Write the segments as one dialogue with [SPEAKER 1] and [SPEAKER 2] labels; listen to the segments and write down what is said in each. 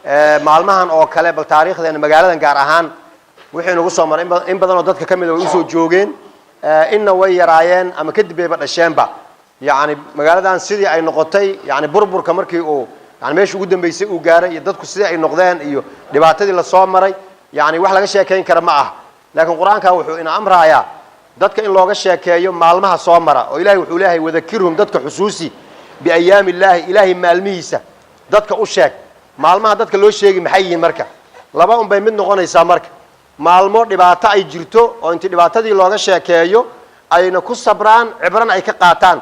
[SPEAKER 1] Maalmahan oo kale bal taariikhdeena magaaladan gaar ahaan wixii nagu soo maray, in badan oo dadka ka mida way usoo joogeen, inna way yaraayeen ama kadib bayba dhasheenba. Yani magaaladan sidii ay noqotay, yani burburka markii uu yani meesha ugu dambeysay uu gaaray iyo dadku sidii ay noqdeen iyo dhibaatadii lasoo maray, yani wax laga sheekayn kara ma ah. Laakiin Qur-aanka wuxuu ina amrayaa dadka in looga sheekeeyo maalmaha soo mara, oo Ilahay wuxuu leeyahay: "Wadakirhum", dadka xusuusi, "biayaami illaahi", Ilaahay maalmihiisa dadka u sheeg. Maalmaha dadka loo sheegi maxay yihiin? Marka laba un bay mid noqonaysaa. Marka maalmo dhibaato ay jirto oo intii dhibaatadii looga sheekeeyo ayna ku sabraan, cibrana ay ka qaataan,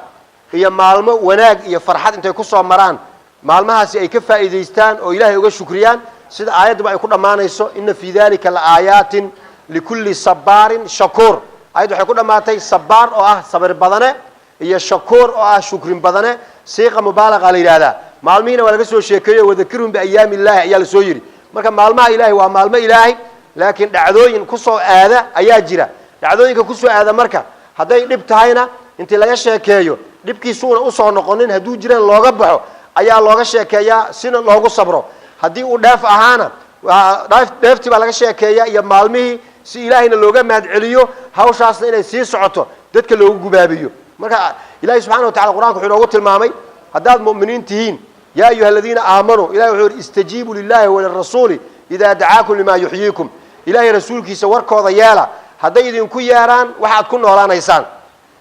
[SPEAKER 1] iyo maalmo wanaag iyo farxad intay ku soo maraan, maalmahaasi ay ka faa'iidaystaan oo Ilaahay uga shukriyaan, sida aayadduba ay ku dhammaanayso: "Ina fii dalika la aayaatin likulli sabaarin shakuur". Ayaddu waxay ku dhammaatay sabaar oo ah sabir badane iyo shakuur oo ah shukrin badane. Siiqa mubaalaqa la yidhahdaa. Maalmihiina waa laga soo sheekeeyo, "Wadakirhum biayaami illahi" ayaa la soo yidhi. Marka maalmaha Ilahay waa maalmo Ilaahay, laakiin dhacdooyin kusoo aada ayaa jira. Dhacdooyinka kusoo aada marka hadday dhib tahayna, intii laga sheekeeyo dhibkiisuuna usoo noqonin, hadduu jiraan looga baxo ayaa looga sheekeeyaa sina loogu sabro. Haddii uu dheef ahaana, dheeftii baa laga sheekeeyaa iyo maalmihii, si Ilaahayna looga mahad celiyo, hawshaasna inay sii socoto dadka loogu gubaabiyo. Marka Ilahay subxana wa tacala Qur'anka wuxuu inoogu tilmaamay, haddaad mu'miniin tihiin, "Yaa ayuha aladiina aamanuu", Ilahay wuxuu yidhi, "Istajiibuu lillahi walirasuuli idaa dacaakum limaa yuxyiikum". Ilahay, rasuulkiisa warkooda yeela hadday idinku yeeraan waxaad ku noolaanaysaan.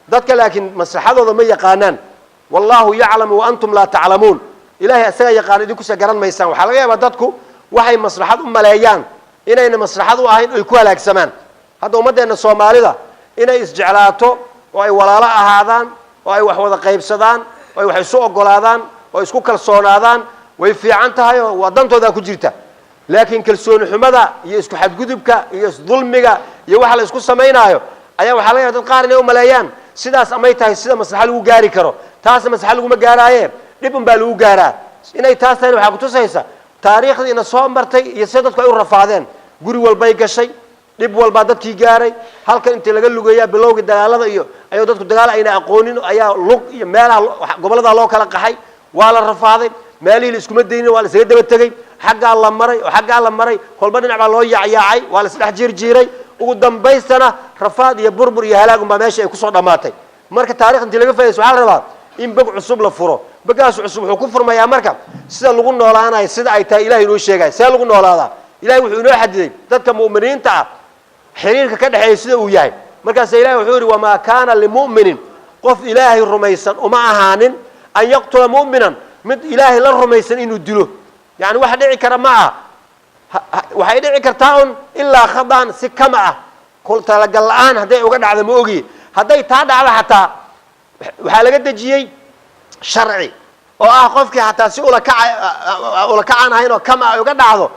[SPEAKER 1] Dadka laakiin maslaxadooda ma yaqaanaan. "Wallahu yaclamu wa antum laa taclamuun". Ilahay isagaa yaqaana, idinkuse garan maysaan. Waxaa laga yaabaa dadku waxay maslaxad u maleeyaan inayna maslaxad u ahayn, oy ku halaagsamaan. Hadda ummaddeenna Soomaalida inay isjeclaato oo ay walaalo ahaadaan oo ay wax wada qaybsadaan oo ay wax isu ogolaadaan oo isku kalsoonaadaan way fiican tahay, oo waa dantoodaa ku jirta. Laakiin kalsooni xumada iyo isku xadgudubka iyo isdulmiga iyo waxa la isku samaynaayo ayaa waxaa laga yaaba dad qaar inay u maleeyaan sidaas amay tahay sida maslaxa lagu gaari karo. Taasna maslaxa laguma gaaraaye, dhib un baa lagu gaaraa. Inay taas tahayna waxaa kutusaysa taariikhdiina soo martay iyo sida dadku ay u rafaadeen. Guri walbay gashay, dhib walbaa dadkii gaaray. Halkan intii laga lugeeyaa bilowgii dagaalada iyo ayuu dadku dagaal ayna aqoonin ayaa lug iyo meelaha gobollada loo kala qaxay. Waa la rafaaday, meelihii la iskuma daynin, waa la isaga daba tegey. Xaggaa la maray oo xaggaa la maray, kolba dhinac baa loo yaacyaacay, waa la isdhex jiirjiiray. Ugu dambaystana rafaad iyo burbur iyo halaag unbaa meesha ay kusoo dhammaatay. Marka taarikh intii laga faaidaysto, waxaa la rabaa in bog cusub la furo. Boggaas cusub wuxuu ku furmayaa marka sida lagu noolaanayo, sida ay tahay Ilahay inoo sheegaya. See lagu noolaadaa? Ilahay wuxuu inoo xadiday dadka mu'miniinta ah xiriirka ka dhexeeya sida uu yahay. Markaasa Ilahay wuxuu yidhi: "Wamaa kaana limu'minin", qof Ilaahay rumaysan uma ahaanin, "an yaqtula mu'minan", mid Ilaahay la rumaysan inuu dilo. Yani wax dhici kara ma aha. Waxay dhici kartaa un ilaa khadaan, si kama ah, talagal la-aan hadday uga dhacdo ma ogiye. Hadday taa dhacdo xataa, waxaa laga dejiyey sharci oo ah qofkii xataa si ulakacaan ahayn oo kama ay uga dhacdo,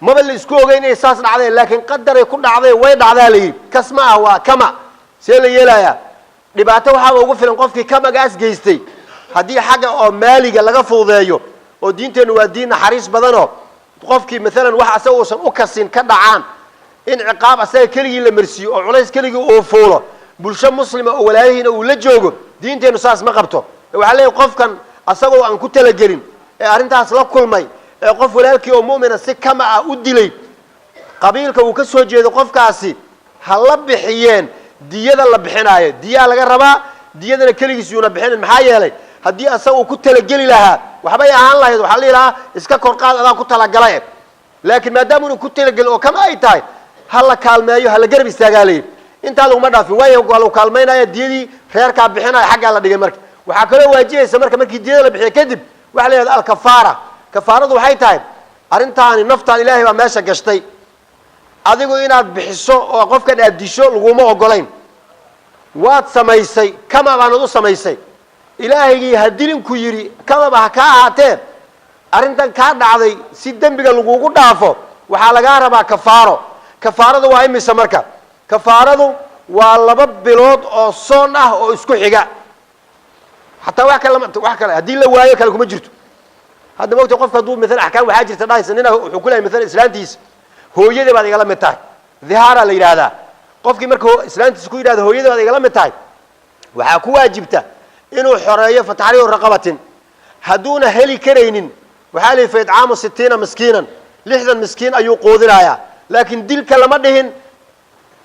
[SPEAKER 1] maba la isku ogeyn inay saas dhacdeen, laakiin qadaray ku dhacday, way dhacdaa la yidhi, kas ma ah, waa kama. See la yeelayaa? Dhibaato waxaaba ugu filan qofkii kamagaas geystay haddii xagga oo maaliga laga fududeeyo, oo diinteennu waa diin naxariis badanoo qofkii maalan wax asaga uusan u kasin ka dhacaan, in ciqaab asaga keligii la marsiiyo oo culays keligii uu fuulo, bulsho muslima oo walaalihiina uu la joogo, diinteennu saas ma qabto. Waxaa leeyahy qofkan asagoo aan ku talagelin ee arrintaas la kulmay ee qof walaalkii oo mu'mina si kama ah u dilay, qabiilka uu ka soo jeedo qofkaasi ha la bixiyeen diyada la bixinaayo. Diyaa laga rabaa, diyadana keligiis yuuna bixinin. Maxaa yeelay, haddii asaga uu ku talageli lahaa waxbay ahaan lahayd, waxaa la dhihi lahaa iska korqaad, adaa ku talagalay. Laakiin maadaama unu ku talagelin oo kama ay tahay, ha la kaalmeeyo, ha la garab istaagaa layidhi. Intaa laguma dhaafin, waayo waa lagu kaalmaynaya, diyadii reerkaa bixinaya xaggaa la dhigay. Marka waxaa kaloo waajibaysa marka markii diyada la bixiyo kadib waxa la yihahda alkafaara. Kafaaradu waxay tahay arrintaani naftaan Ilaahay baa meesha gashtay. Adigu inaad bixiso oo qofkan aad disho laguma ogolayn, waad samaysay, kama baanad u samaysay. Ilaahaygii ha dilinku yidhi, kamaba ha kaa ahaatee, arrintan kaa dhacday si dembiga lagugu dhaafo waxaa lagaa rabaa kafaaro. Kafaaradu waa imise? Marka kafaaradu waa 2 bilood oo soon ah oo isku xiga. Xataa wax kale, wax kale haddii la waayo kale kuma jirto. Hadda mogta qofka hadduu maalan axkaam waxaa jirta dhahaysa nina wuxuu ku lehay maalan islaantiisa: "Hooyadii baad igala mid tahay." Dhihaaraa la yidhaahdaa. Qofkii marka islaantiisa ku yidhahdo "Hooyadii baad igala mid tahay", waxaa ku waajibta inuu xoreeyo, fataxriiru raqabatin. Hadduuna heli karaynin Waxaa la yidhi fa idcaamu 60 miskiinan, 60 miskiin ayuu quudinayaa. Laakiin dilka lama dhihin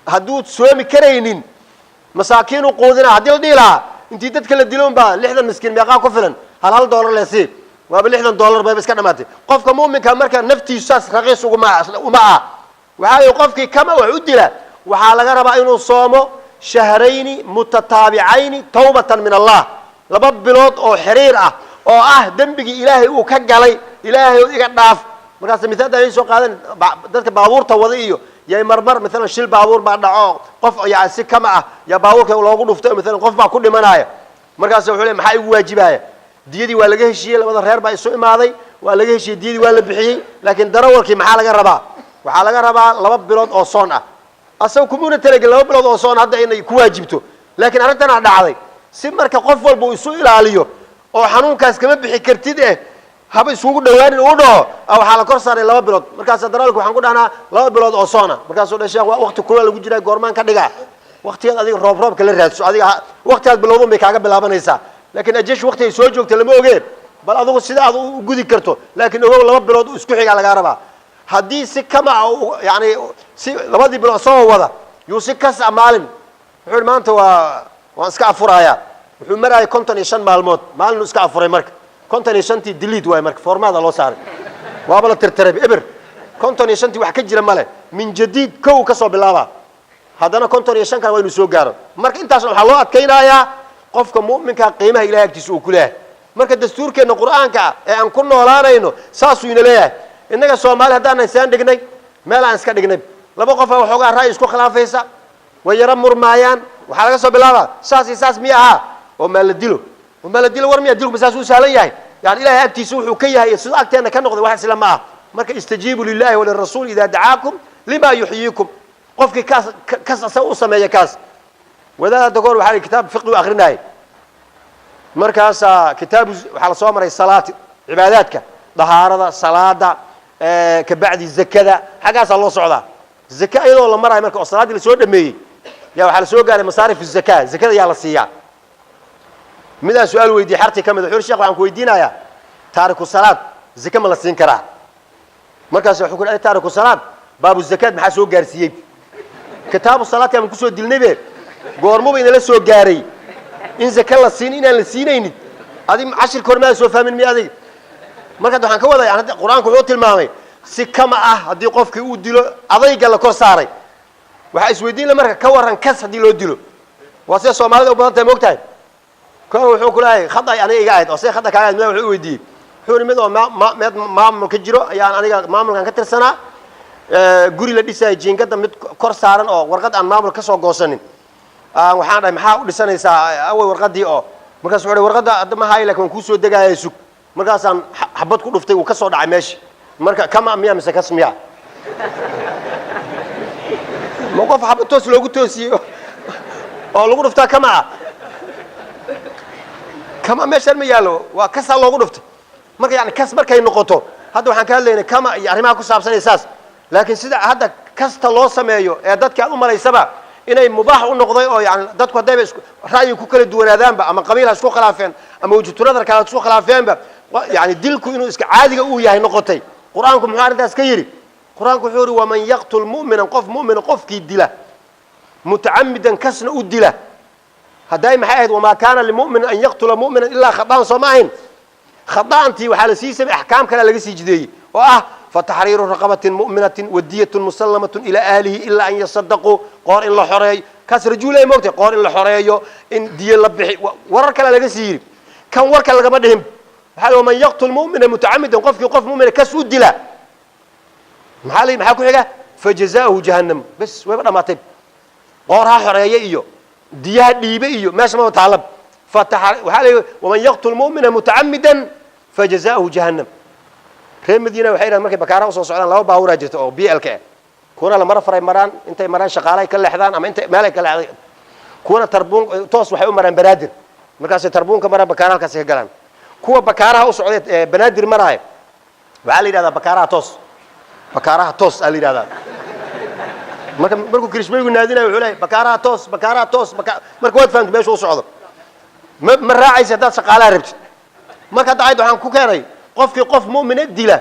[SPEAKER 1] hadduu soomi karaynin masaakiinuu quudinaya. Haddii la dhihi lahaa intii dadka la dilo unbaa 60 miskiin meeqaa ku filan, hal hal doolar le sii, waaba $60 bayba iska dhamaatay. Qofka mu'minka marka naftiisu saas raqiis uguma uma ah. Waxaa la yidhi qofkii kama wax u dila waxaa laga rabaa inuu soomo shahrayni mutataabicayni tawbatan min Allah, 2 bilood oo xiriir ah oo ah dembigii Ilaahay uu ka galay, Ilaahay iga dhaaf. Markaas mithaal ay soo qaadan dadka baabuurta wada iyo yay marmar midalan shil baabuur baa dhaco, qof yani si kama ah yaa baabuurka loogu dhuftay, midalan qof baa ku dhimanaya. Markaas wuxuu leeyahay maxaa igu waajibaya? Diyadii waa laga heshiiyey, labada reer baa isu imaaday, waa laga heshiiyey, diyadii waa la bixiyey, laakiin darawalkii maxaa laga rabaa? Waxaa laga rabaa 2 bilood oo soon ah. Asaga kumuna talagelin 2 bilood oo soon hadda inay ku waajibto, laakiin arrintanaa dhacday. Si marka qof walba uu isu ilaaliyo oo xanuunkaas kama bixi kartid haba isugu dhawaanin uu dhaho, waxaa la kor saaray 2 bilood. Markaas darawalka waxaan ku dhahnaa 2 bilood oo soona. Markaasuu dhahay sheekh waqti kulaa lagu jiraa, goormaan ka dhigaa? Waqtigaad adiga roob roobka la raadso, adiga waqtigaad bilowdan bay kaaga bilaabanaysaa, laakiin ajesh waqti ay soo joogto lama ogee. Bal adigu sida aad u gudi karto, laakiin ogow 2 bilood isku xigaa lagaa rabaa. Haddii si kama yani si labadii bilood soo wada yuu si kas a maalin wuxuu yidhi maanta waan iska afurayaa, wuxuu maraayay 55 maalmood, maalinuu iska afuray. Marka 55tii delete waay, marka formaada loo saaray waaba la tirtiray eber. 55tii wax ka jira male, min jadiid kow ka soo bilaaba, haddana 55 kale waa inuu soo gaaro. Marka intaasna waxaa loo adkaynayaa qofka mu'minka qiimaha Ilahay agtiisa uu ku leeyahay. Marka dastuurkeenna Qur'aanka ah ee aan ku noolaanayno saasuu ina leeyahay. Innaga Soomaali haddaanan saan dhignay, meel aan iska dhignay, laba qof aa waxoogaa ra'yi isku khilaafaysa, way yaro murmaayaan, waxaa laga soo bilaabaa saas iyo saas miya ahaa oo maa la dilo, oo maa la dilo, war miya dilku ma saas uu sahlan yahay? Yani Ilahay agtiisa wuxuu ka yahay siduu agteenna ka noqday wax isla ma ah. Marka istajiibu lillahi walirasuul idaa dacaakum lima yuxyiikum. Qofkii kaas kas asaga u sameeya kaas wadaad hadda kahor waxaa kitaab fiqi u akrinayay. Markaasaa kitaabu waxaa la soo maray salaati, cibaadaadka, dahaarada, salaada, kabacdi zakada, xaggaasaa loo socdaa. Zaka iyadoo la marayo marka oo salaaddii lasoo dhameeyey yaa waxaa la soo gaaray masaarif zaka, zakada yaa la siiyaa. Midaan su-aal weydiiyey xartii ka mid wuxuu yidhi sheekh waxaan ku weydiinayaa taariku salaad zaka ma la siin karaa? Markaas wuxuu ku yidhi taariku salaad baabu zakaad maxaa soo gaarsiiyey? Kitaabu salaadka aan kusoo dilnaybe goormuba inala soo gaaray in zaka la siin inaan la siinaynin? Adi cashirka hor maa soo fahmin miya adiga? Marka waxaan ka wadaa yani Qur-aanku wuxuu tilmaamay si kama ah haddii qofkii uu dilo adayga la kor saaray. Waxaa isweydiin la marka ka warran kas haddii loo dilo, waa sida Soomaalida u badan tahay, moogtahay. Ko wuxuu ku leeyahay khada aniga iga ahayd oo see khada kaaga ahayd. Mid wuxuu weydiiyey, wuxuu yidhi mid oo mid maamul ka jiro ayaan aniga maamulkan ka tirsanaa, guri la dhisaayo jiingada mid kor saaran oo warqad aan maamul ka soo goosanin. Waxaan dhahay maxaa u dhisanaysaa awey warqadii? Oo markaas wuxuu warqadda hadda ma hayo, lakin waan kuusoo degaaya, sug. Markaasaan xabad ku dhuftay, wuu ka soo dhacay meesha. Marka kama miya mise kas miya? Ma qof xabad toos loogu toosiyey oo lagu dhuftaa kama ah? Kama meeshaan ma yaallo, waa kasaa loogu dhuftay. Marka yani kas markay noqoto, hadda waxaan ka hadlaynay kama iyo arrimaha ku saabsanay saas, laakiin sida hadda kasta loo sameeyo ee dadka aad u malaysaba inay mubaax u noqday oo yani dadku haddayba isku ra'yi ku kala duwanaadaanba, ama qabiil ha isku khilaafeen ama wajhatu nadarka ha isku khilaafeenba, yani dilku inuu iska caadiga uu yahay noqotay. Qur-aanku muxuu arrintaas ka yidhi? Qur-aanku wuxuu yidhi waman yaqtul mu'minan, qof mu'mina qofkii dila, mutacamidan kasna u dila. Hadday maxay ahayd? Wamaa kaana limuminin an yaqtula mu'minan ilaa khada'an, soo ma ahayn? Khada'antii waxaa la sii samey axkaam kalea laga sii jideeyey oo ah fataxriiru raqabatin mu'minatin wadiyatun musallamatun ilaa ahlihi ilaa an yasadaquu, qoor in la xoreeyo, kaas rajuulay moogtay, qoor in la xoreeyo, in diyo la bixi, warar kale laga sii yidhi. Kan warka lagama dhihin. Waxaa la waman yaqtul mu'mina mutacamidan, qofkii qof mu'mina kas u dila, maxaa la maxaa ku xiga? Fajazaa'uhu jahannam. Bes, wayba dhamaatay. Qoor ha xoreeye iyo diyaha dhiibe iyo meesha maba taalab. Waxaa la waman yaqtul mu'mina mutacamidan fajazaa'uhu jahannam. Reer Madiina waxay yidhahdeen markay bakaaraha usoo socdaan, laba baabuuraa jirta oo BLK ah, kuwana lamara faray maraan, intay maraan shaqaalahay ka leexdaan ama intay meelay ka leexday, kuwana tarbuun toos waxay u maraan Banaadir. Markaasay tarbuunka maraan, bakaara halkaasay ka galaan. Kuwa bakaaraha u socday ee Banaadir maraaya waxaa la yidhahdaa bakaaraha toos, bakaaraha toos aa la yidhahdaa. Marka markuu kirishmaygu naadinayo wuxuu leeyahay bakaaraha toos, bakaaraha toos, marka waad fahamtay meesha u socdo, ma raacaysa haddaad shaqaalaha rabtid. Marka hadda ayad waxaan ku keenay Qofkii qof mu'mina dila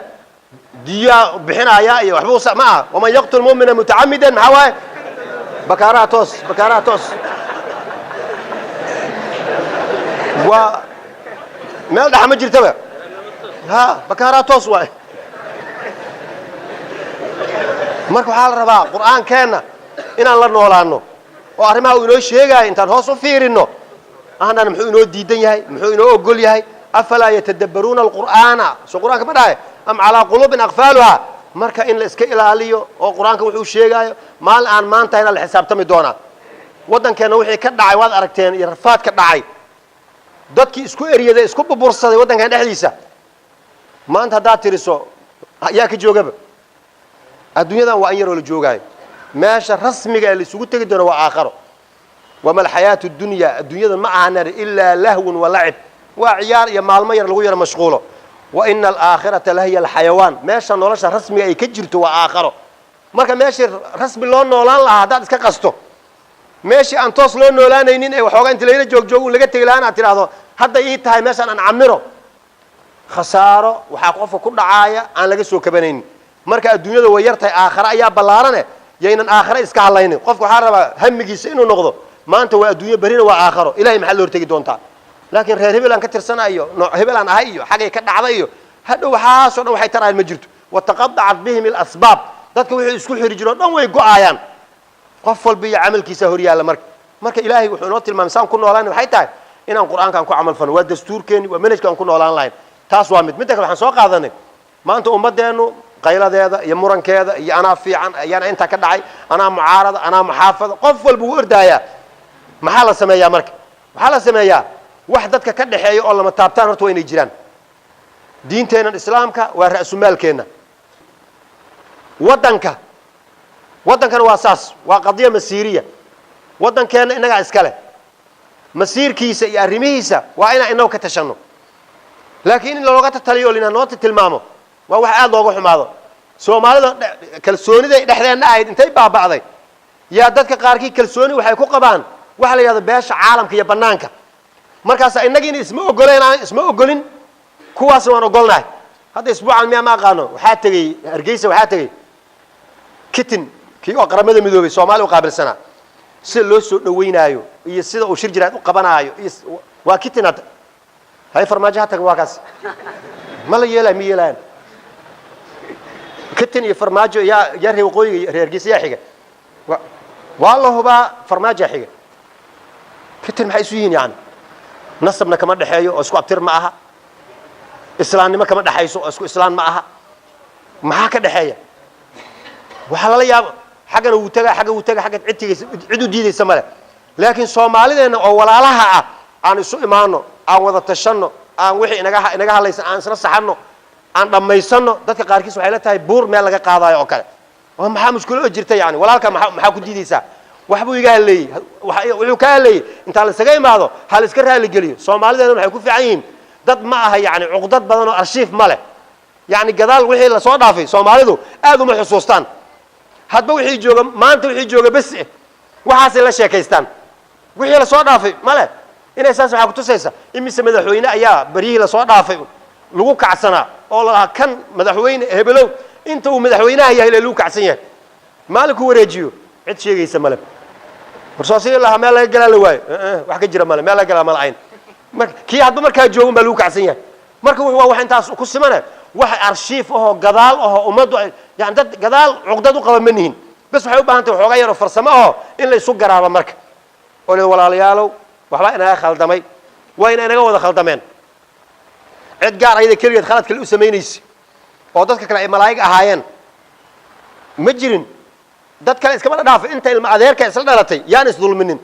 [SPEAKER 1] diyaa bixinaaya iyo waxba ma aha. Waman yaqtul mu'mina mutacamidan, maxaa waaye? Bakaaraha toos, bakaaraha toos. Waa meel dhexa ma jirtaba, ha, bakaaraha toos waay. Marka waxaa la rabaa qur'aankeenna inaan la noolaano oo arrimaha uu inoo sheegaayo intaan hoos u fiirinno, ahnana muxuu inoo diidan yahay, muxuu inoo ogol yahay. Afalaa yatadabbaruuna alqur'aana? Soo qur'aanka ma dhahay? Am calaa quluubin aqfaaluhaa? Marka in la iska ilaaliyo oo qur'aanka wuxuu sheegaayo, maalin aan maanta inaan la xisaabtami doonaa. Waddankeenna wixii ka dhacay waad aragteen, iyo rafaad ka dhacay, dadkii isku eryaday, isku bubursaday waddankan dhexdiisa. Maanta haddaad tiriso yaa ka joogaba adduunyadan, waa in yaroo la joogaayo. Meesha rasmiga ee la isugu tegi doono waa aakharo. Wama alxayaatu dunya, adduunyadan ma ahanan ilaa lahwun wa lacib, waa ciyaar iyo maalmo yar lagu yaro mashquulo. Wa ina alaakhirata lahiya alxayawaan. Meesha nolosha rasmiga ay ka jirto waa aakharo. Marka meeshii rasmi loo noolaan lahaa haddaad iska qasto, meeshii aan toos loo noolaanaynin ee waxoogaa inta layla joog joogo laga tegi lahaan aad tidhaahdo hadda ii tahay meeshaan aan camiro, khasaaro waxaa qofka ku dhacaaya aan laga soo kabanaynin. Marka adduunyada way yar tahay, aakhare ayaa ballaarane, yaynan aakhare iska hadlaynin. Qofka waxaa rabaa hamigiisa inuu noqdo maanta waa adduunyo, berrina waa aakharo. Ilahay maxaad la hortegi doontaa? Laakiin reer hebel aan ka tirsana iyo nooc hebel aan ahay iyo xagay ka dhacday iyo hadhow waxaasoo dhan waxay tarayan ma jirto. Wataqadacat bihim alasbaab, dadka wixii isku xiri jiro o dhan way go'aayaan. Qof walba iyo camalkiisa hor yaalla. Marka ilaahay wuxuu inoo tilmaamay saan ku noolaan waxay tahay inaan qur'aankaan ku camal falno. Waa dastuurkeenni, waa manhajka aan ku noolaan lahayn. Taas waa mid. Midda kale, waxaan soo qaadanay maanta ummaddeennu qayladeeda iyo murankeeda iyo anaa fiican, ayaana intaa ka dhacay, anaa mucaarada, anaa muxaafada, qof walba wuu ordaayaa. Maxaa la sameeyaa? Marka waxaa la sameeyaa wax dadka ka dhexeeya oo lama taabtaan horta waa inay jiraan. Diinteennan islaamka waa ra'sumaalkeenna. Waddanka, waddankana waa saas, waa qadiya masiiriya. Waddankeenna innagaa iska leh, masiirkiisa iyo arrimihiisa waa inaan inagu ka tashanno. Laakiin in looga tataliyo o linaa noota tilmaamo waa wax aada looga xumaado. Soomaalida kalsooniday dhexdeenna ahayd intay baaba'day, yaa dadka qaarkii kalsooni waxay ku qabaan waxa la yidhahdo beesha caalamka iyo bannaanka. Markaas innagiina isma ogoleen, aan isma ogolin, kuwaasna waan ogolnahay. Hadda isbuucan miyaa ma aqaano, waxaa tegey Hargeysa, waxaa tegey Kitin, kii oo Qaramada Midoobay Soomaaliya u qaabilsanaa. Sida loo soo dhaweynaayo iyo sida uu shir jiraad u qabanaayo iyo waa Kitin. Hadda hay Farmaajo ha taga, waa kaas. Ma la yeelayo, ma yeelayaan. Kitin iyo Farmaajo yaa reer waqooyiga, reer Hargeysa yaa xiga? Waa la hubaa, Farmaajoa xiga. Kitin maxay isu yihiin? Yani nasabna kama dhexeeyo oo isku abtir ma aha, islaamnimo kama dhexayso oo isku islaan ma aha. Maxaa ka dhexeeya? Waxaa lala yaaba xaggana wuu tagaa, xagga wuu tagaa, xagga cid tegaysa, cid u diidaysa male. Laakiin Soomaalideenna oo walaalaha ah aan isu imaano, aan wada tashanno, aan wixii inaga hadlaysan aan isla saxanno, aan dhammaysanno. Dadka qaarkiis waxay la tahay buur meel laga qaadayo oo kale. Oo maxaa mushkilo jirta? Yani walaalka maxaa ku diidaysaa? Waxbuu iga hadleeyey, wuxuu ka hadleeyey intaa la isaga imaado ha la iska raaligeliyo. Soomaalideena waxay ku fiican yihiin dad ma aha yani cuqdad badan oo arshiif ma leh. Yani gadaal wixii lasoo dhaafay Soomaalidu aad uma xusuustaan. Hadba wixii jooga maanta, wixii jooga bes eh, waxaasay la sheekaystaan. Wixii lasoo dhaafay male. Inay saas waxaa kutusaysa imise madaxweyne ayaa beryihii lasoo dhaafay lagu kacsanaa oo lalahaa kan madaxweyne hebelow, inta uu madaxweynaha yahay le lagu kacsan yahay, maalinkuu wareejiyo cid sheegaysa male. Warsoosii lahaa meel laga galaa la waayo, wax ka jira male, meel laga galaa ma lahayn. Marka kii hadba markaa joogan baa lagu kacsan yahay. Marka waa wax intaas ku simane, wax arshiif ahoo gadaal ahoo ummaddu ay yani dad gadaal cuqdad u qaba ma nihin. Bes waxay u baahan tahay waxoogaa yaroo farsamo ahoo in la isu garaabo. Marka oo la walaalayaalow, waxbaa inaga khaldamay, waa ina inaga wada khaldameen. Cid gaar ayada keligeed khalad kale u samaynaysa oo dadka kale ay malaa'ig ahaayeen ma jirin. Dad kale iskama dhadhaafo, inta ilma adeerka isla dhalatay yaan isdulminin.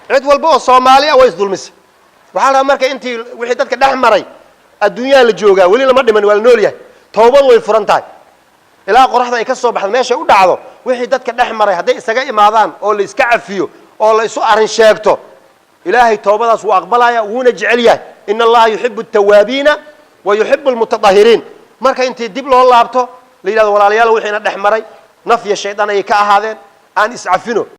[SPEAKER 1] Cid walba oo Soomaali ah way isdulmisay. Waxaa la rabaa marka intii wixii dadka dhex maray, adduunyaha la joogaa, weli lama dhiman, waa la nool yahay, towbadu way furan tahay ilaa qoraxda ay ka soo baxdo meeshay u dhacdo. Wixii dadka dhex maray hadday isaga imaadaan oo la iska cafiyo oo la isu arrin sheegto, Ilaahay toobadaas wuu aqbalaya, wuuna jecel yahay. Ina Allaha yuxibu altawaabiina wa yuxibu almutatahiriin. Marka intii dib loo laabto la yidhahdo walaalayaal, wixiina dhex maray naf iyo shaydaan ayay ka ahaadeen, aan iscafino.